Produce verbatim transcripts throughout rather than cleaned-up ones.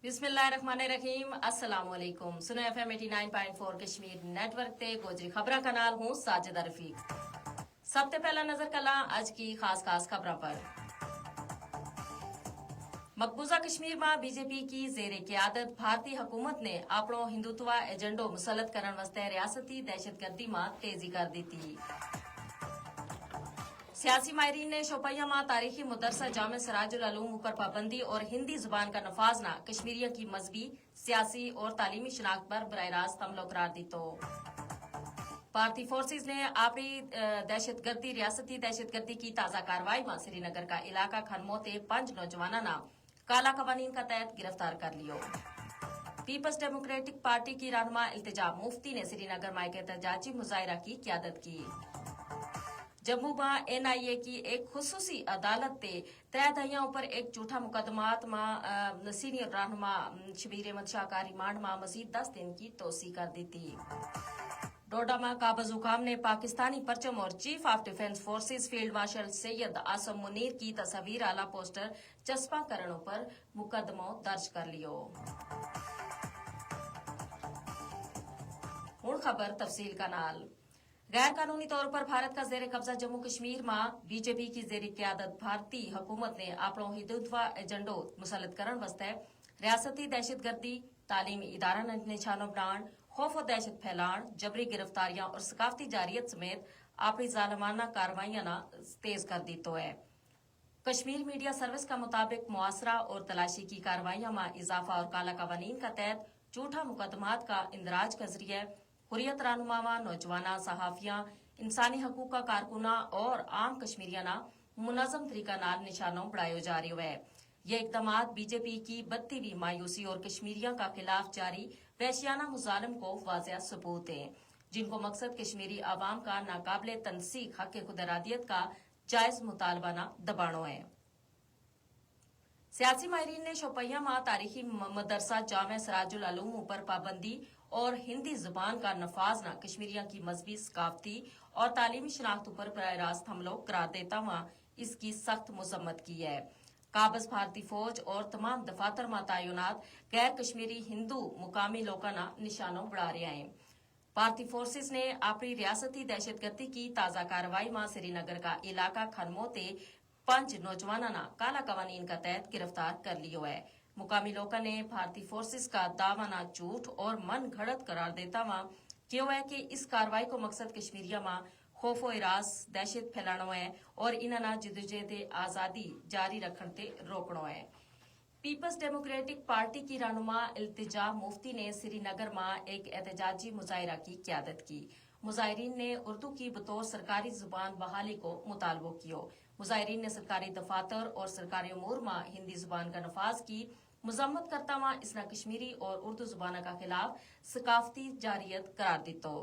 بسم اللہ الرحمن الرحیم، السلام علیکم۔ سنو ایف ایم ایٹی نائن پوائنٹ فور کشمیر نیٹ ورک تے گوجری خبراں کا نال ہوں ساجدہ رفیق۔ سب تے پہلا نظر کلاں اج کی خاص خاص خبراں پر۔ مقبوضہ کشمیر ما بی جے پی کی زیر قیادت بھارتی حکومت نے اپنو ہندوتوا ایجنڈو مسلط کرن واسطے ریاستی دہشت گردی ما تیزی کر دیتی۔ سیاسی ماہرین نے شوپیاں ما تاریخی مدرسہ جامع سراج العلوم اپر پابندی اور ہندی زبان کا نفاذ نا کشمیریوں کی مذہبی، سیاسی اور تعلیمی شناخت پر براہ راست حملو قرار دیتو۔ بھارتی فورسز نے آپری دہشت گردی ریاستی دہشت گردی کی تازہ کارروائی ما سری نگر کا علاقہ کھنمو تے پنج نوجواناں نا کالا قوانین کا تحت گرفتار کر لیو۔ پیپلز ڈیموکریٹک پارٹی کی رہنما التجا مفتی نے سری نگر ما ایک احتجاجی مظاہرہ کی قیادت کی۔ جموں ما این آئی اے کی ایک خصوصی عدالت تے ترے دھائیاں اپر ایک جھوٹا مقدمات ما سینئر رہنما شبیر احمد شاہ کا ریمانڈ ما مزید دس دن کی توسیع کر دیتی۔ ڈوڈا ما قابض حکام نے پاکستانی پرچم اور چیف آف ڈیفنس فورسز فیلڈ مارشل سید عاصم منیر کی تصاویر آلا پوسٹر چسپاں کرنوں پر مقدمو درج کر لیو۔ ہن خبر تفصیل کا نال۔ غیر قانونی طور پر بھارت کا زیر قبضہ جموں کشمیر ما بی جے پی کی زیر قیادت بھارتی حکومت نے اپنو ہندوتوا ایجنڈو مسلط کرن واسطے ریاستی دہشت گردی، تعلیمی ادارہ نا نشانو بنان، خوف و دہشت پھیلان، جبری گرفتاریاں اور ثقافتی جارحیت سمیت اپنی ظالمانہ کارروائیاں نا تیز کر دیتو ہے۔ کشمیر میڈیا سروس کا مطابق محاصرہ اور تلاشی کی کارروائیاں ما اضافہ اور کالا قوانین کا تحت جھوٹا مقدمات کا اندراج کا ذریعے حریت رہنماواں، نوجواناں، صحافیاں، انسانی حقوق کا کارکناں اور عام کشمیریاں نا منظم طریقہ نال نشانو بنایو جا رہیو ہے۔ یہ اقدامات بی جے پی کی بدتی ہوئی مایوسی اور کشمیریاں کا خلاف جاری وحشیانہ مظالم کو واضح ثبوت ہیں، جن کو مقصد کشمیری عوام کا ناقابل تنسیق حق خود ارادیت کا جائز مطالبہ نا دبانو ہے۔ سیاسی ماہرین نے شوپیاں ما تاریخی مدرسہ جامع سراج العلوم اپر پابندی اور ہندی زبان کا نفاذ نا کشمیریاں کی مذہبی، ثقافتی اور تعلیمی شناخت اپر براہ راست حملو قرار دیتا ہوا اس کی سخت مذمت کی ہے۔ قابض بھارتی فوج اور تمام دفاتر ما تعینات غیر کشمیری ہندو مقامی لوکاں نا نشانو بنا رہیا ہیں۔ بھارتی فورسز نے آپنی ریاستی دہشت گردی کی تازہ کارروائی ما سری نگر کا علاقہ کھنمو تے پنج نوجواناں نا کالا قوانین کا تحت گرفتار کر لیو ہے۔ مقامی لوکاں نے بھارتی فورسز کا دعوی نا جھوٹ اور من گھڑت قرار دیتا ہوا کہیو ہے کہ اس کارروائی کو مقصد کشمیریاں ما خوف و ہراس، دہشت پھیلانو ہے اور انہاں نا جدوجہد آزادی جاری رکھن تے روکنو ہے۔ پیپلز ڈیموکریٹک پارٹی کی رہنما التجا مفتی نے سری نگر ما ایک احتجاجی مظاہرہ کی قیادت کی۔ مظاہرین نے اردو کی بطور سرکاری زبان بحالی کو مطالبو کیو۔ مظاہرین نے سرکاری دفاتر اور سرکاری امور ما ہندی زبان کا نفاذ کی مذمت کرتا ہوا اس نا کشمیری اور اردو زباناں کا خلاف ثقافتی جارحیت قرار دیتو۔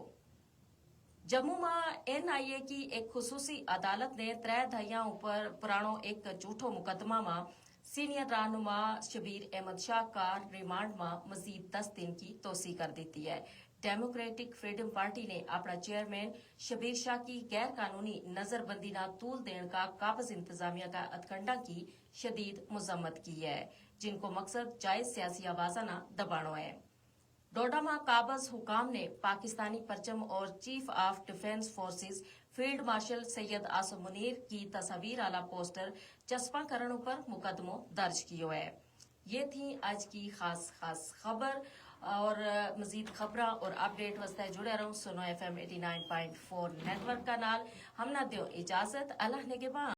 جموں ما این آئی اے کی ایک خصوصی عدالت نے ترے دھائیاں اپر پرانو ایک جھوٹو مقدمہ ما سینئر رہنما شبیر احمد شاہ کا ریمانڈ ما مزید دس دن کی توسیع کر دیتی ہے۔ ڈیموکریٹک فریڈم پارٹی نے اپنا چیئرمین شبیر شاہ کی غیر قانونی نظر بندی نا طول دین کا قابض انتظامیہ کا اتکنڈا کی شدید مذمت کی ہے، جن کو مقصد جائز سیاسی آوازاں نا دبانو ہے۔ ڈوڈا ما قابض حکام نے پاکستانی پرچم اور چیف آف ڈیفنس فورسز فیلڈ مارشل سید عاصم منیر کی تصاویر آلا پوسٹر چسپاں کرن اپر مقدمو درج کیو ہے۔ یہ تھی اج کی خاص خاص خبر۔ اور مزید خبراں اور اپڈیٹ واسطے جڑے رہوں سنو ایف ایم ایٹی نائن پوائنٹ فور نیٹ ورک کا نال۔ ہم نا دیو اجازت، اللہ نگہبان۔